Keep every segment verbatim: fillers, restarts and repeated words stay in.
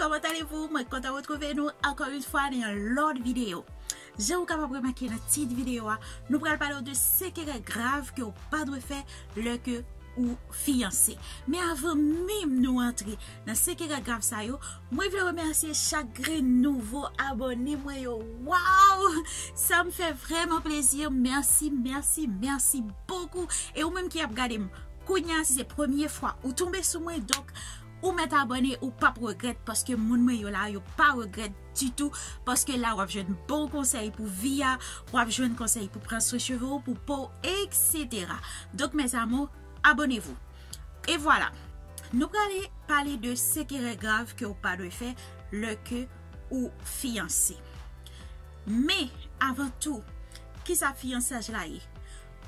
Comment allez-vous? Mwen kontan retwouve nou ankò yon fwa nan yon lòt videyo. Jan ou kapab remake nan tit videyo a, nou pral pale w de sekrè grav ke w pa dwe fè lè ke ou fiyanse. Men avan menm nou antre nan sekrè grav sa yo, mwen vle remèsye chak grenn nouvo abòne mwen yo. Waw! Sa m fè vrèman plezi. Mèsi, mèsi, mèsi bokou. E ou menm ki ap gade m kounya, si se premye fwa ou tonbe sou mwen, donk ou mèt abòne, ou p ap regrèt, paske moun mwen yo la, yo pa regrèt ditou, paske la w ap jwenn bon konsèy pou vi a, w ap jwenn konsèy pou pran swen cheve w, pou po w, et cetera. Donk, mes amours, abonnez-vous. E vwala, nou prale pale de sekrè grav ke w pa dwe fè lè ke ou fiyanse. Men, avan tou, kisa fiyansaj la ye?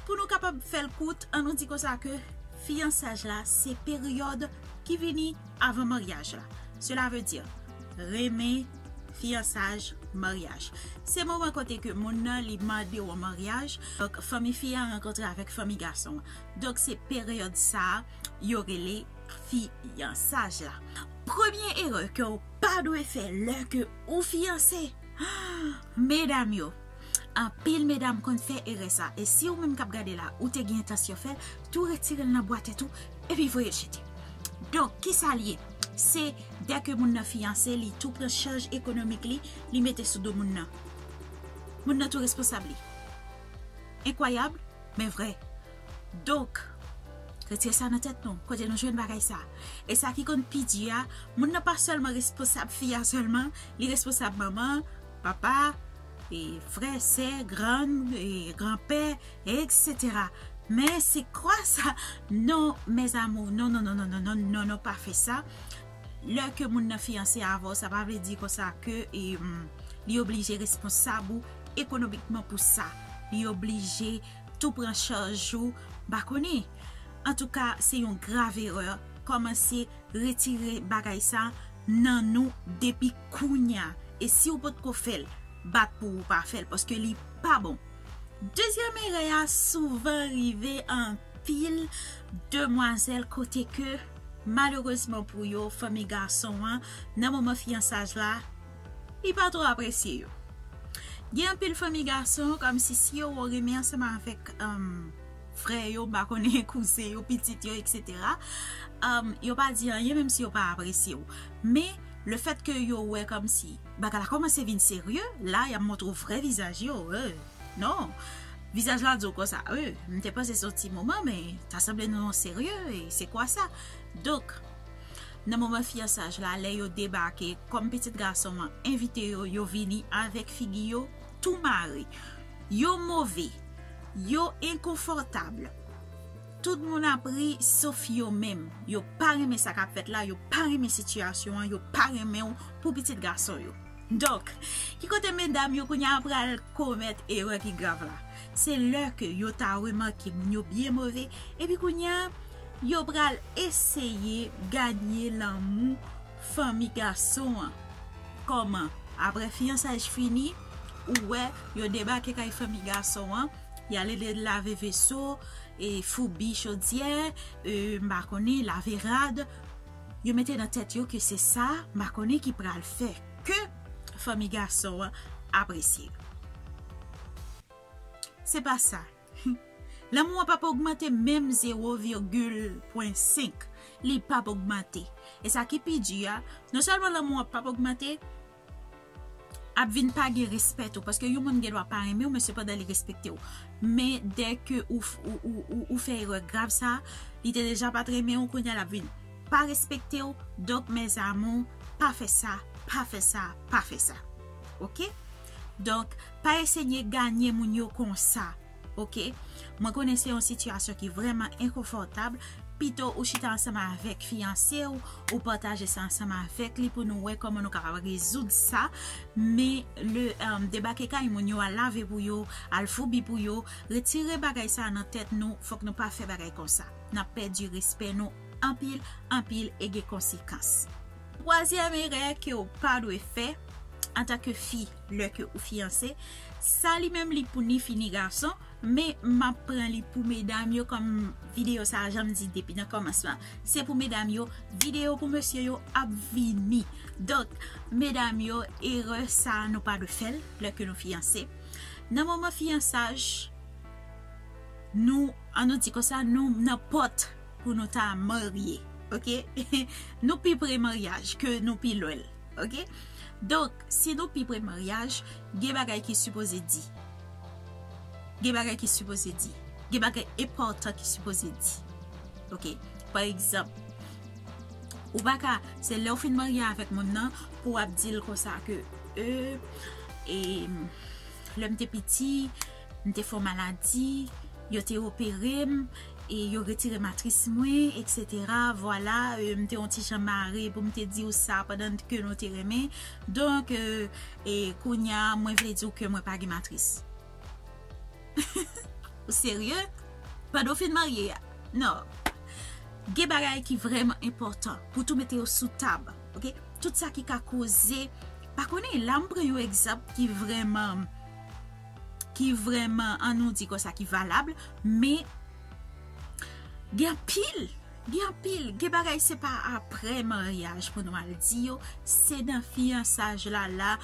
Pou nou kapab fè l kout, an nou di konsa ke fiyansaj la se peryòd ki vini avan maryaj la. Cela veut dire, renmen, fiyansaj, maryaj. Se moman kote ke moun nan li mande w an maryaj, donk fanmi fi a rankontre avèk fanmi gason an. Donk se peryòd sa a yo rele fiyansaj la. Premye erè ke w pa dwe fè lè ke ou fiyanse, medam yo, anpil medam konn fè erè sa. E si ou menm k ap gade la, ou te gen entansyon fè l, tou retire l nan bwa tèt ou, epi voye l jete. Donk, kisa l ye? Se dèke moun nan fiyanse, li tou pran chaj ekonomik li, li mete sou do moun nan. Moun nan tou responsab li. Enkwayab, men vrè. Donk, retire sa nan tèt nou, kote nou jwenn bagay sa. E sa ki konn pi di a, moun nan pa sèlman responsab fi a sèlman, li responsab manman, papa, e frè, sè, grann, e granpè, et cetera. Men se kwa sa? Non, mes amours, non, non, non, non, non, non, non, non, pa fè sa. Lè ke moun nan fiyanse avè w, sa pa vle di konsa ke, e, mm, li oblije responsab ou ekonomikman pou sa. Li oblije tou pran chaj ou, m pa konnen. Antouka, se yon grav erè. Kòmanse retire bagay sa nan nou depi kounya. E si w potko fè l, bat pou ou pa fè l, paske li pa bon. Dezyèm erè a souvan rive anpil demwazèl kote ke, malerezman pou yo, fanmi gason an, nan moman fiyansaj la, li pa twò apresye yo. Gen anpil fanmi gason, kòmsi si yo wè w renmen ansanm avèk, um, frè yo, m pa konnen, kouzen yo, pitit yo, et cetera, um, yo pa di anyen, menm si yo pa apresye w. Men, lefèt ke yo wè kòmsi bagay la kòmanse vin serye, la, y ap montre w vrè vizaj yo. Eh, non. Vizaj la di w konsa, eh, m te panse se yon ti moman, men ta sanble nou serye, e se kwa sa? Donk, nan moman fiyansaj la, lè yo debake, kòm pitit gason an envite yo, yo vini avèk figi yo tou mare. Yo move, yo enkonfòtab. Tout moun ap ri, sof yo menm. Yo pa renmen sa k ap fèt la, yo pa renmen sitiyasyon an, yo pa renmen w pou pitit gason yo. Donk, ki kote medam yo kounya pral komèt erè ki grav la? Se lè ke yo ta remake moun yo byen move, epi kounya, yo pral eseye ganye lanmou fanmi gason an. Kòman? Apre fiyansaj fini, ou wè, yo debake kay fanmi gason an, y al ede l lave veso, e foubi chodyè, e, m pa konnen, lave rad. Yo mete nan tèt yo ke se sa, m pa konnen, ki pral fè ke fanmi gason an apresye yo. Se pa sa. Lanmou an p ap ogmante menm zewo vigil pwen senk. Li p ap ogmante. E sa ki pi di a, non sèlman lanmou an p ap ogmante, ap vin pa gen respè tou, paske yon moun gen dwa pa renmen w, men sepandan li respekte w. Men dèke ou, ou, ou, ou, ou fè erè grav sa, li te deja pa t renmen w, kounye a l ap vin pa respekte w. Donk, mes amours, pa fè sa, pa fè sa, pa fè sa. Oke? Donk, pa eseye ganye moun yo konsa. Oke? Mwen konnen se yon sitiyasyon ki vrèman enkonfòtab. Pito ou chita ansanm avèk fiyanse w, ou pataje sa ansanm avèk li pou nou wè kòman nou kapab rezoud sa. Men le, um, debake kay moun yo, al lave pou yo, al foubi pou yo, retire bagay sa nan tèt nou, fòk nou pa fè bagay konsa. N ap pèdi respè nou anpil, anpil e gen konsekans. Twazyèm erè ke w pa dwe fè antanke fi lè ke ou fiyanse, Sa li menm li pou ni fi ni gason, men m ap pran li pou medam yo, kòm videyo sa a, jan m di depi nan kòmansman, se pou medam yo, videyo pou mesye yo ap vini. Donk, medam yo, erè sa a nou pa dwe fè l lè ke nou fiyanse. Nan moman fiyansaj, nou, an nou di konsa, nou nan pòt pou nou ta marye, oke? Nou pi pre maryaj ke nou pi lwen l, oke? Donk, si nou pi pre maryaj, gen bagay ki sipoze di. Gen bagay ki sipoze di. Gen bagay enpòtan ki sipoze di. Oke? Pa egzanp, ou pa ka, se lè w fin marye avèk moun nan pou w ap di l konsa ke, e, e, lè m te piti, m te fè yon maladi, yo te opere m, e yo retire matris mwen, etsetera. Vwala, e, m te yon ti jan mare pou m te di w sa pandan ke nou te renmen. Donk, e, e kounye a, mwen vle di w ke mwen pa gen matris. Ou serye? Pandan w fin marye a? Non. Gen bagay ki vrèman enpòtan pou tou mete yo sou tab, oke? Tout sa ki ka koze, pa konnen, la m pran yon egzanp ki vrèman, ki vrèman, an nou di konsa, ki valab, men gen anpil, gen anpil, gen bagay se pa apre maryaj pou nou al di yo, se nan fiyansaj la, la,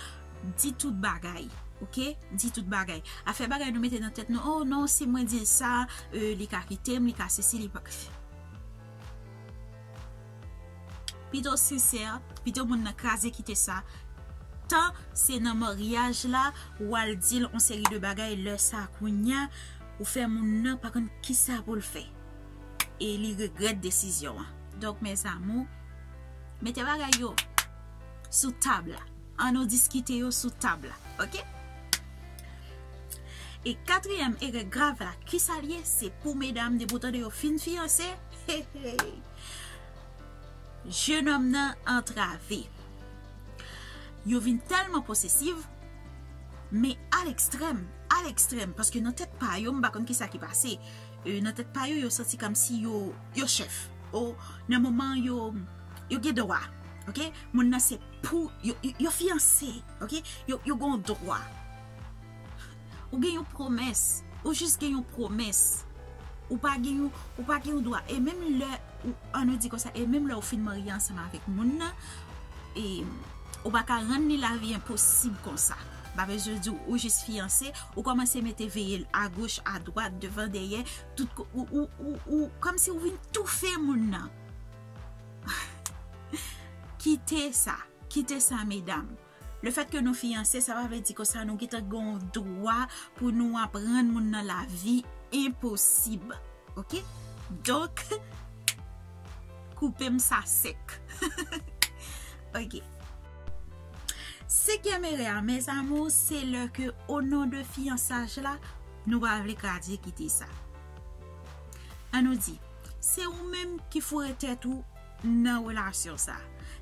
di tout bagay, oke? Di tout bagay. Afè bagay nou mete nan tèt nou, oh non, si mwen di l sa, e, li ka kite m, li ka sesi, li pa. Pito sensè, pito moun nan kraze kite sa. Tan se nan maryaj la, w al di l yon seri de bagay, lè sa kounye a, ou fè moun nan pa konn kisa pou l fè. E li regrèt desizyon an. Donk, mes amours, mete bagay yo sou tab la. An nou diskite yo sou tab la, oke? E katriyèm erè grav la, kisa l ye? Se pou medam, depi w tande yo fin fiyanse, hey, hey, jenòm nan antrave. Yo vin tèlman posesif, men a lekstrèm, a lekstrèm, paske nan tèt pa yo, m pa konn kisa ki pase. E, nan tèt pa yo, yo santi kòmsi yo, yo chèf. O, nan moman yo, yo gen dwa, oke? Moun nan se pou, yo, yo, yo fiyanse, oke? Yo, yo gen dwa. Ou gen yon pwomès, ou jis gen yon pwomès. Ou pa gen yon, ou pa gen yon dwa. E menm lè, ou, an nou di konsa, e menm lè ou fin marye ansanm avèk moun nan, e, ou pa ka rann li lavi enposib konsa. M pa bezwen di w, ou jis fiyanse, ou kòmanse mete veye l agoch, adwat, devan, dèyè, tout ko-, ou, ou, ou, ou, kòmsi ou vin toufe moun nan. Kite sa, kite sa, medam. Lefètke nou fiyanse, sa pa vle di konsa nou gentan gen yon dwa pou nou ap rann moun nan lavi enposib. Oke? Donk, koupe m sa sèk. Oke. Senkyèm erè a, mes amours, se lè ke, o non de fiyansaj la, nou pa vle kraze kite sa. An nou di, se ou menm ki foure tèt ou nan relasyon sa.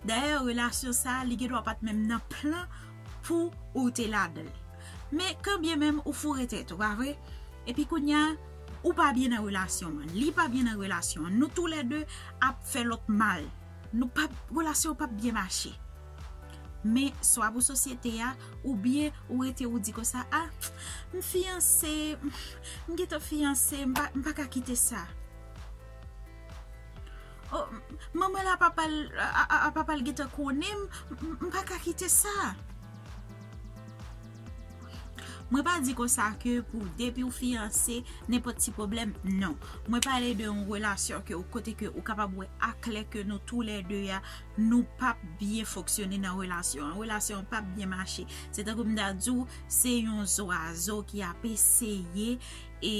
Dayè, relasyon sa, li gen dwa pa t menm nan plan pou ou te ladan l. Men kanbyen menm ou foure tèt ou, pa vre? Epi kounye a, ou pa byen nan relasyon an, li pa byen nan relasyon an, nou toulède ap fè lòt mal. Nou p ap, relasyon an p ap byen mache. Men, swa pou sosyete a, oubyen ou rete ou di konsa, a, m fiyanse, m gentan fiyanse, m pa, m pa ka kite sa. O, manman l a papa l, a, a, a papa l gentan konnen m, m, m pa ka kite sa. Mwen pa di konsa ke pou depi w fiyanse, nenpòt ti pwoblèm, non. Mwen pale de yon relasyon ke ou, kote ke ou kapab wè aklè ke nou toulède a, nou p ap byen fonksyone nan relasyon an. Relasyon an p ap byen mache. Se tankou m ta di w, se yon zwazo ki ap eseye e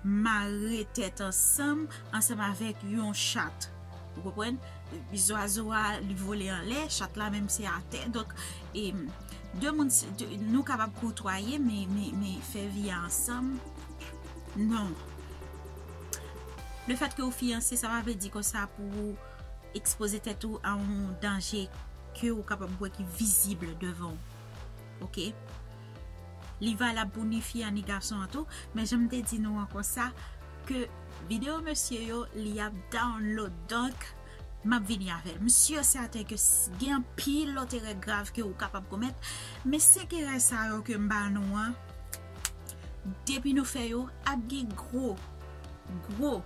mare tèt ansanm, ansanm avèk yon chat. Ou konprann? Zwazo a, li vole anlè, chat la menm se atè. Donk, e, de moun, de, nou kapab koutwaye, men, men, men fè vi a ansanm, non. Lefètke ou fiyanse, sa pa vle di konsa pou ou ekspoze tèt ou a yon danje ke ou kapab wè ki vizib devan w. Oke? Li valab pou ni fi a ni gason an tou, men jan m te di nou an konsa, ke videyo mesye yo, li ap download. Donk, m ap vini avè l. M si e sèten ke s-, gen anpil lòt erè grav ke ou kapab komèt, men senk erè sa yo ke m ba nou an, Depi nou fè yo, ap gen gwo, gwo,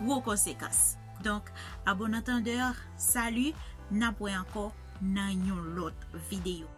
gwo konsekans. Donk, à bon entendeur, salut, n ap wè ankò nan yon lòt videyo.